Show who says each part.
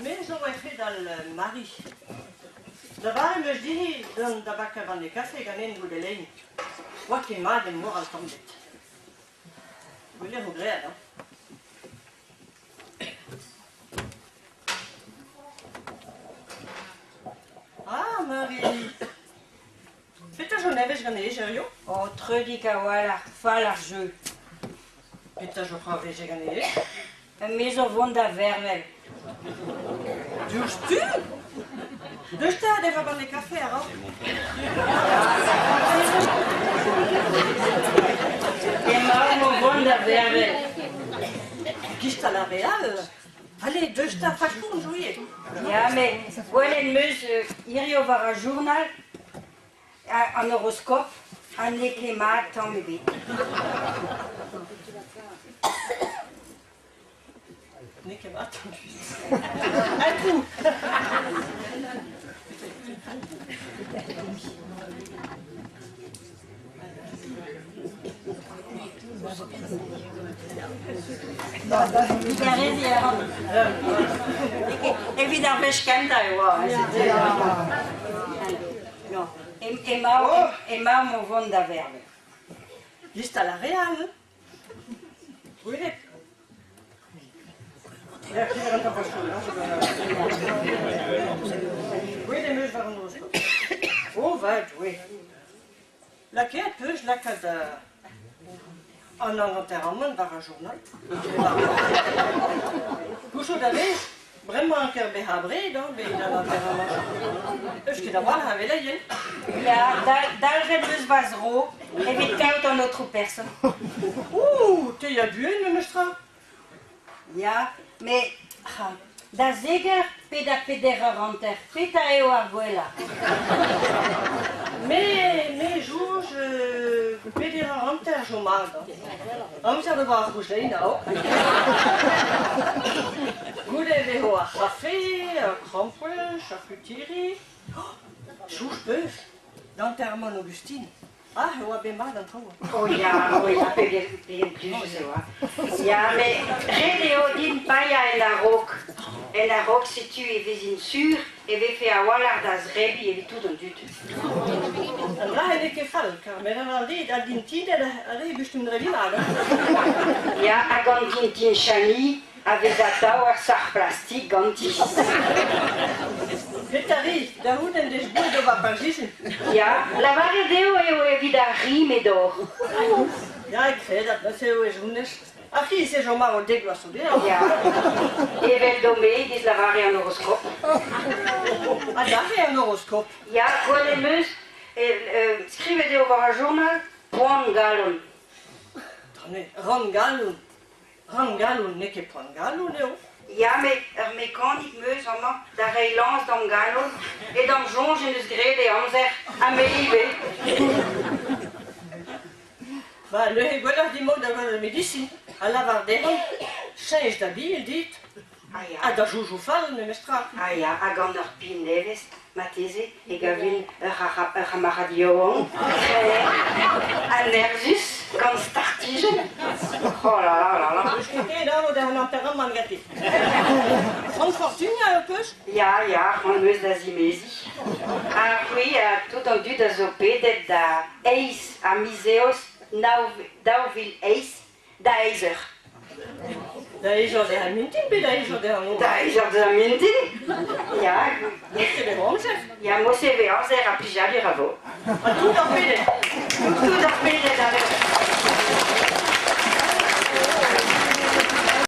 Speaker 1: Me zo o c'hedal Mari. Da vare 'm eus dezhi dont da bakañ banne kafe ganen goude lein. Oa ket mat em moral tamm ebet. Gwelet vo graet, hañ. Ah, Mari! Petra zo nevez ganez hiziv?
Speaker 2: Oh, treudik a-walc'h, fall ar jeu.
Speaker 1: Petra zo c'hoarvezet ganez?
Speaker 2: Me zo vont da vervel.
Speaker 1: Diouzhtu? Deus 'ta da evañ banne kafe a-raok.
Speaker 2: Emaon o vont da vervel.
Speaker 1: Gist al re all. Allez, deus 'ta, faskourn zo ivez.
Speaker 2: Ya, met gwelet 'm eus hiziv war ar journal an horoskop ha n'eo ket mat tamm ebet.
Speaker 1: N'eo ket mat tamm ebet. Un coup!
Speaker 2: Digarezit a ran. Evit ar wech kentañ e oa. Emaomp o vont da vervel.
Speaker 1: Just à la Real. Gwelet. Gwelet em eus war an noz. O va Doue. Lakaet 'peus lakaat an anteramant war ar journal. Gouzout a vez, bremañ e ker bezañ abred hañ, bet an anteramant. Eus ket a-walc'h a veleien.
Speaker 2: Ya, dalc'het 'm eus va zro evit kaout an aotrou person.
Speaker 1: Ouh, te ya buan memestra.
Speaker 2: Ya, met da zek eur pe da peder eur hanter, petra eo ar gwellañ?
Speaker 1: Me, me soñj peder eur hanter zo mat. Amzer da ober ar c'houzlein a-raok. Goude e vezo ar c'hafe, ar krampouezh, ar c'hutiri. Soñj 'peus d'antermont Augustine. Ah, e oa bet mat an traoù.
Speaker 2: Oh ya, oh ya, pegen, pegen plijus e oa. Ya, met ret eo din paeañ en a-raok. En a-raok setu e vezin sur e vefe a-walc'h da zrebiñ evit tout an dud.
Speaker 1: An dra n'eo ket fall, kar me lavar dit, an dintined a re gustum drebiñ mat.
Speaker 2: Ya, hag an dintin Chani a vez atav ur sac'h plastik ganti.
Speaker 1: Petra 'ri da c'houde en dez boued ober pazizin?
Speaker 2: Ya, lavaret eo eo evit ar ri m'edor.
Speaker 1: Ya, e kredat, neuze eo ez honnezh. Ar c'hiz e chom marv dek vloaz zo dezhañ.
Speaker 2: Ya, evel Domegez lavare an horoskop.
Speaker 1: Ha dare an horoskop?
Speaker 2: Ya, gwelet 'm eus, skrivet eo war ar journal, poan galon.
Speaker 1: Rann-galon. Rann-galon n'eo ket poan-galon eo.
Speaker 2: Ya, met ur mekanik 'm eus amañ da reiñ lañs d'am galon e d'am soñj en deus graet e amzer, ha me ivez.
Speaker 1: Ba, neuze gwelloc'h dit mont da welet ar medisin ha lavar dezhañ cheñch da bil dit.
Speaker 2: Ah ya.
Speaker 1: Ha da soñjoù fall memestra.
Speaker 2: Ah ya, ha gant ur pil nevez, marteze, e gavin ur c'hamarad yaouank, ha nerzhus, gant startijenn. Oh là là là là.
Speaker 1: N'eus ket ket anv da an enterramant ganti. C'hoant fortunañ ho peus?
Speaker 2: Ya, ya, c'hoant 'm eus da zimeziñ. Ha c'hwi, tout an dud a zo pedet da eizh a miz Eost 2008 Da eizh eur.
Speaker 1: Da eizh eur dezhañ mintin pe da eizh eur dezhañ noz?
Speaker 2: Da eizh eur dezhañ mintin Ya.
Speaker 1: Morse e vez amzer.
Speaker 2: Ya, morse e vez amzer ha plijadur a vo.
Speaker 1: Ha tout ar pedenn.
Speaker 2: Tout ar pedenn.